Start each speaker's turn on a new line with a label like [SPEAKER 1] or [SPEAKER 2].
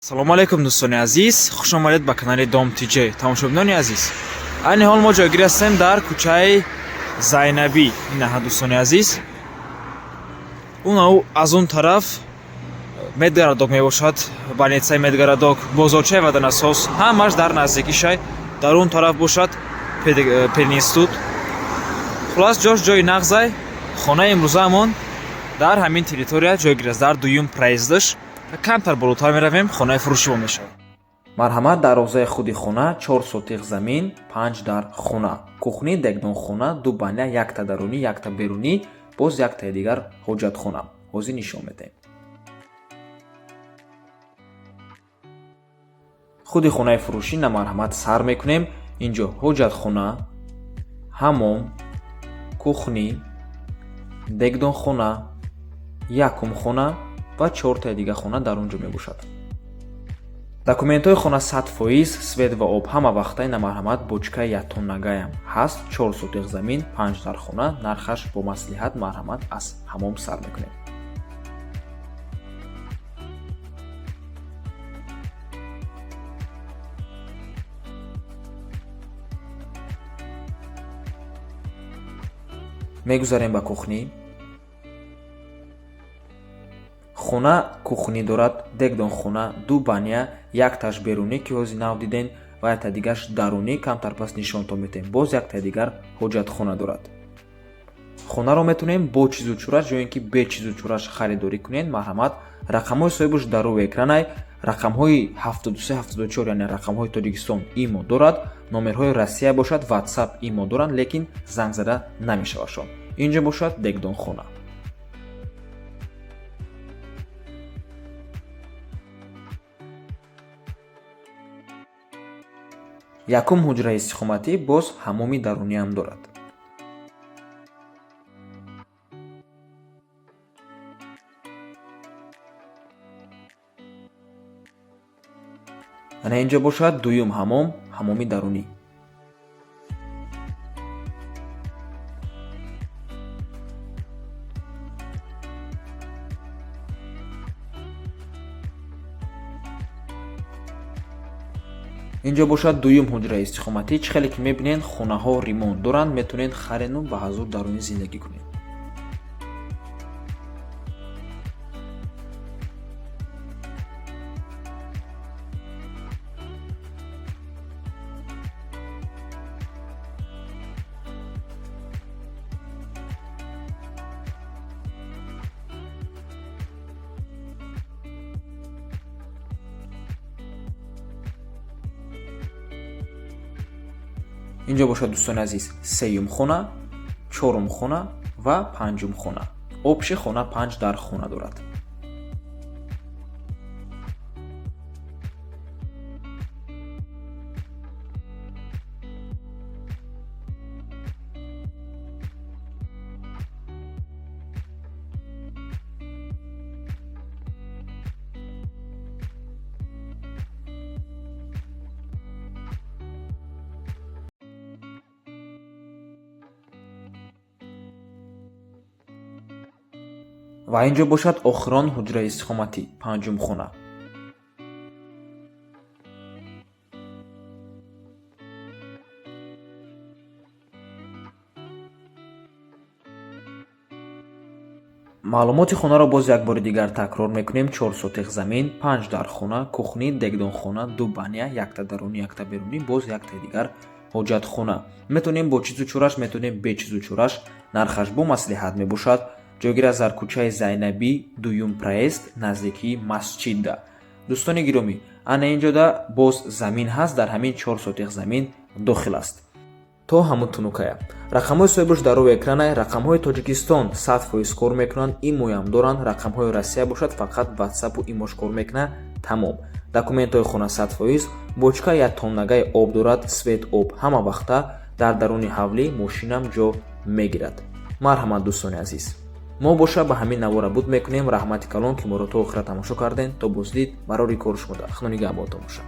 [SPEAKER 1] Салому алайкум, дӯстони азиз, хуш омадед ба канали Дом ТЖ. Тамошобинони азиз, айни ҳол мо ҷойгир ҳастем дар кӯчаи Зайнабӣ. Инаҳа, дӯстони азиз, унау аз он тараф медгородок мебошад, больницаи медгородок, бозорчаи Ваданасоз, ҳамаш дар наздикишай. Дар он тараф бошад пединститут. Хулас, ҷош ҷои нағзай. Хонаи имрӯзаамон дар ҳамин территория ҷойгир аст, дар дуюм проездаш. Камтар болотар меравем, хонаи фурӯшӣ во мешавад. Марҳамат, дарвозаи худи хона, 4 сотих замин, панҷ дар хона, кухни, дегдонхона, ду баня, якта дарунӣ, якта берунӣ, боз яктаи дигар ҳоҷатхона. Ҳозир нишон медиҳем. Худи хонаи фурӯшӣ на, марҳамат, сар мекунем. Инҷо ҳоҷатхона, ҳамом, кухни, дегдонхона, якум хона ва чортаи дига хона дар он ҷо мебошад. Документҳои хона 100%, свет ва об ҳама вақта. На, марҳамат, бочкаи яктоннагаям ҳаст. 4 сотих замин, панҷ дар хона, нархаш бо маслиҳат. Марҳамат, аз ҳамом сар мекунем. Мегузарем ба кухни. Хона кухни дорад, дегдонхона, ду баня, якташ берунӣ, ки ҳозир нав дидем, ва якта дигаш дарунӣ, камтар пас нишонтон метаҳем. Боз яктаи дигар ҳоҷатхона дорад. Хонаро метавонем бо чизу чураш ё ин ки бе чизу чураш харидорӣ кунед. Марҳамат, рақамҳои соҳибаш дар рӯи экранай. Рақамҳои 73, 74, яъне рақамҳои Тоҷикистон имо дорад. Номерҳои Россия бошад, Ватсап, имо доранд, лекин занг зада намешавадшон. Инҷо бошад дегдонхона. Якум ҳуҷраи истиқоматӣ, боз ҳамоми даруниам дорад. Ана инҷо бошад дуюм ҳамом, ҳамоми дарунӣ. Инҷо бошад дуюм ҳуҷраи истиқоматӣ. Чӣ хеле ки мебинед, хонаҳо ремонт доранд, метавонед харену ба ҳазур дарунӣ зиндагӣ кунед. Инҷо бошад, дӯстони азиз, сеюм хона, чорум хона ва панҷум хона. Общий хона панҷ дар хона дорад. Ва инҷо бошад охирон ҳуҷраи истиқоматӣ, панҷум хона. Маълумоти хонаро боз як бори дигар такрор мекунем: 4 сотих замин, панҷ дар хона, кухни, дегдонхона, ду баня, якта дарунӣ, якта берунӣ, боз яктаи дигар ҳоҷатхона. Метавонем бо чизу чураш, метавонем бе чизу чураш. Нархаш бо маслиҳат мебошад. Ҷойгир аст дар кӯчаи Зайнабӣ, дуюм проезд, наздикии масҷидда. Дӯстони гиромӣ, ана инҷода боз замин ҳаст, дар ҳамин 4 сотих замин дохил аст то ҳамун тунукая. Рақамҳои соҳибаш дар рӯи экранай. Рақамҳои Тоҷикистон 100% кор мекунанд, имоям доранд. Рақамҳои Россия бошад, фақат Ватсапу имош кор мекунад, тамом. Документҳои хона 100%, бочка як тоннагаи об дорад, свет, об ҳама вақта. Дар даруни ҳавлӣ мошинам ҷо мегирад. Марҳамат, дӯстони азиз, мо боша ба ҳамин навора буд мекунем. Раҳмати калон, ки моро то охира тамошо кардем. То боздид, барори кори шумо дар худо нигаҳбонтон бошад.